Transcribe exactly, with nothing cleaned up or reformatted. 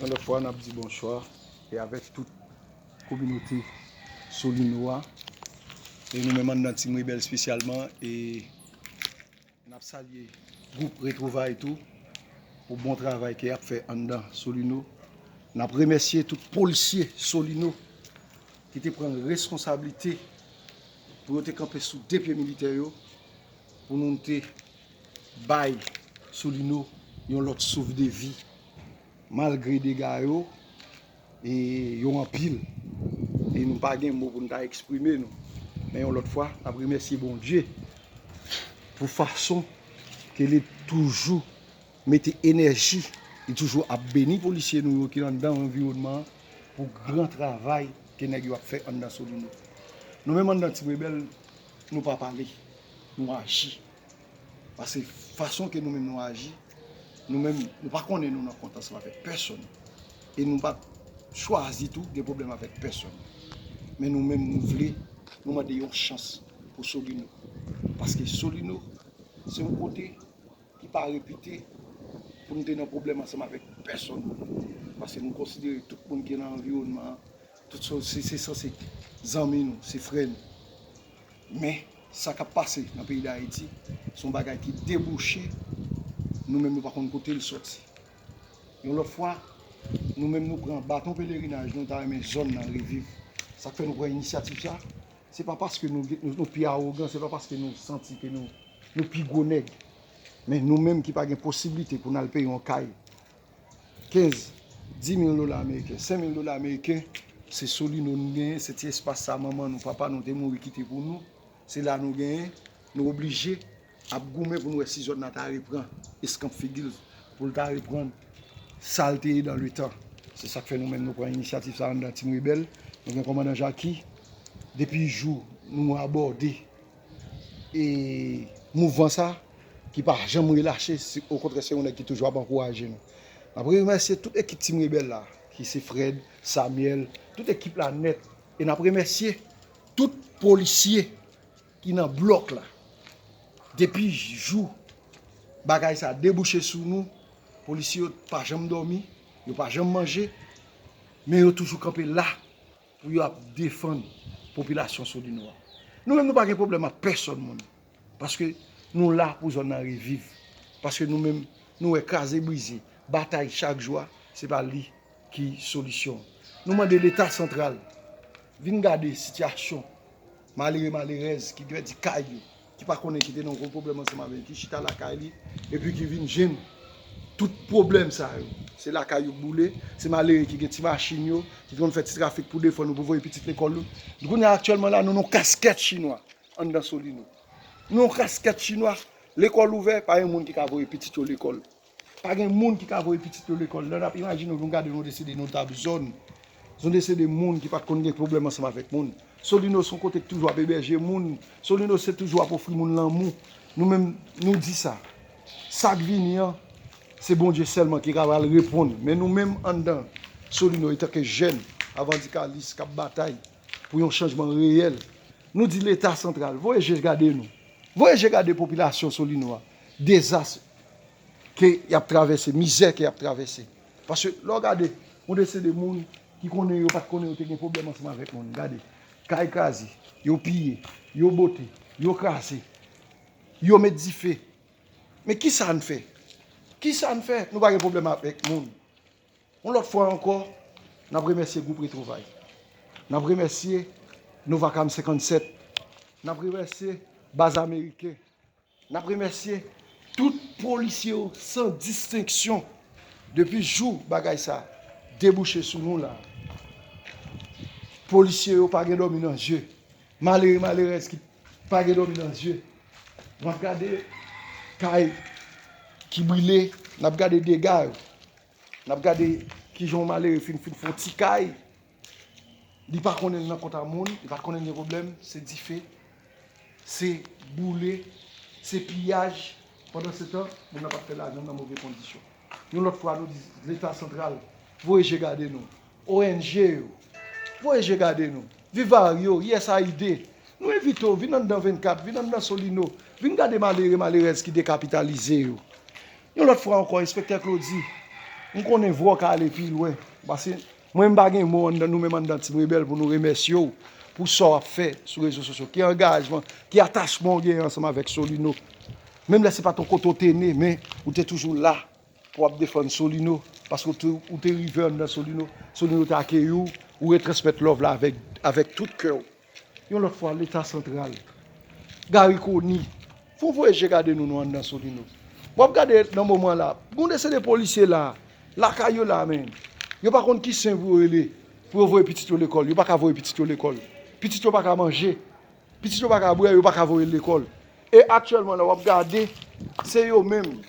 Yon lòt fwa, n ap di bonswa e avèk tout kominote Solino a. E nou menm anndan Team Rebelle espesyalman, e n ap salye gwoup Retwouvay tou pou bon travay ke y ap fè anndan Solino. N ap remèsye tout polisye Solino ki te pran responsablite pou yo te kanpe sou de pye militè yo, pou nou te bay Solino yon lòt souf de vi. Malgre dega yo, e yo anpil, e nou pa gen mo pou n ta eksprime nou. Men yon lòt fwa, n ap remèsye Bondye pou fason ke li toujou mete enèji, li toujou ap beni polisye nou yo ki anndan anviwònman an pou gran travay ke nèg yo ap fè anndan Solino. Nou menm anndan Team Rebelle, nou pa pale, nou aji. Paske fason ke nou menm nou aji, nou menm nou pa konnen nou nan kont ansanm avèk pèsonn. E nou pa chwazi tou gen pwoblèm avèk pèsonn. Men nou menm nou vle, nou mande yon chans pou Solino. Paske Solino, se yon kote ki pa repite pou nou te nan pwoblèm ansanm avèk pèsonn. Paske nou konsidere tout moun ki nan anviwònman an, tout sa, se, se sanse zanmi nou, se frè nou. Men, sa k ap pase nan peyi Dayiti, se yon bagay ki debouche, nou menm nou pa konn kote l soti. Yon lòt fwa, nou menm nou pran baton pelerinaj, nou ta renmen zòn nan reviv. Sa k fè nou pran inisyativ sa, se pa paske nou, nou, nou pi awogan, se pa paske nou santi ke nou, nou pi gwo nèg. Men nou menm ki pa gen posiblite pou n al peye yon kay kenz, di mil dola ameriken, senk mil dola ameriken, se Solino nou genyen, se ti espas sa manman nou, papa nou te mouri kite pou nou. Se la nou genyen, nou oblije ap goumen pou nou wè si zòn nan ta reprann eskanp figi l, pou l ta reprann sa l te ye dan letan. Se sa k fè nou menm nou pran inisyativ sa anndan Team Rebelle. Nou gen kòmandan Jaki. Depi jou nou abòde e mouvman sa ki pa janm relache, se, okontrè, se yon nèg ki toujou ap ankouraje nou. N ap remèsye tout ekip Team Rebelle la, ki se Fred, Samuel, tout ekip la nèt. E n ap remèsye tout polisye ki nan blòk la. Depi jou bagay sa debouche sou nou, polisye yo pa janm dòmi, yo pa janm manje, men yo toujou kanpe la pou yo ap defann popilasyon Solino a. Nou menm nou pa gen pwoblèm ak pèsonn moun. Paske nou la pou zòn nan reviv. Paske nou menm, nou wè kraze brize, batay chak jou a, se pa li ki solisyon. Nou mande Leta santral vin gade sitiyasyon malere malerèz ki pèdi kay yo, ki pa konnen ki te nan gwo pwoblèm ansanm avè l, ki chita lakay li, epi ki vin jwenn tout pwoblèm sa yo. Se lakay yo k boule, se malere ki gen ti machin yo, ki konn fè ti trafik pou defann yo, pou voye pitit lekòl yo. Kounye a aktyèlman la, nou nan kaskèt chinwa anndan Solino. Nou nan kaskèt chinwa, lekòl ouvè, pa gen moun ki ka voye pitit yo lekòl. Pa gen moun ki ka voye pitit yo lekòl. Lè n ap imajine w, nou gade nou de se de notab zòn. Nou de se de moun ki pa t konn gen pwoblèm ansanm avèk moun. Solino se yon kote ki toujou ap ebèje moun. Solino se toujou ap ofri moun lanmou. Nou menm, nou di sa. Sa k vini an, se Bondye sèlman ki ka pral reponn. Men nou menm anndan Solino, etanke jèn, avandikalis k ap batay pou yon chanjman reyèl, nou di Leta santral, voye je gade nou. Voye je gade popilasyon Solino a. Dezas ke y ap travèse, mizè ke y ap travèse. Paske lè w gade, yon de se de moun ki konnen yo pa t konnen yo te gen pwoblèm ansanm avèk moun. Gade, kay kraze, yo piye, yo bote, yo kraze, yo met dife. Men kisa n fè? Kisa n fè? Nou pa gen pwoblèm avèk moun. Yon lòt fwa ankò, n ap remèsye gwoup Retwouvay. N ap remèsye Novacam senkannsèt. N ap remèsye baz ameriken. N ap remèsye tout polisye yo san distenksyon. Depi jou bagay sa debouche sou nou la, polisye yo pa gen dòmi nan zye. Malere, malerèz ki pa gen dòmi nan zye. N ap gade kay ki brile, n ap gade dega yo. N ap gade kijan yon malere fin, fin fè yon ti kay. Li pa konnen l nan kont a moun, li pa konnen l gen pwoblèm, se dife, se boule, se piyaj. Pandansetan, moun nan p ap fè lajan nan move kondisyon. Yon lòt fwa, nou di Leta santral, voye je gade nou. O N G yo, voye je gade nou. Vivario, U S A I D, nou envite w, vin anndan vennkat, vin anndan Solino, vin gade malere, malerèz ki dekapitalize yo. Yon lòt fwa ankò, Enspektè Claudy, M konnen vwa w ka ale pi lwen. Paske mwen m pa gen mo anndan nou menm anndan Team Rebel pou nou remèsye w pou sa w ap fè sou rezo sosyo. Ki angajman, ki atachman w genyen ansanm avèk Solino. Menm lè se pa t yon kote w te ne, men ou te toujou la pou w ap defann Solino. Paske ou te, ou te rive anndan Solino. Solino te akeyi w, ou retransmèt love la avèk, avèk tout kè w. Yon lòt fwa, Leta santral, Garry Conille, fò w voye je gade nou, nou anndan Solino. W ap gade nan moman la, gen de se de polisye la, lakay yo la menm. Yo pa konn ki sen pou yo rele, pou yo voye pitit yo lekòl. Yo pa ka voye pitit yo lekòl. Pitit yo pa ka manje. Pitit yo pa ka bwè, yo pa ka voye l lekòl. E aktyèlman la, w ap gade, se yo menm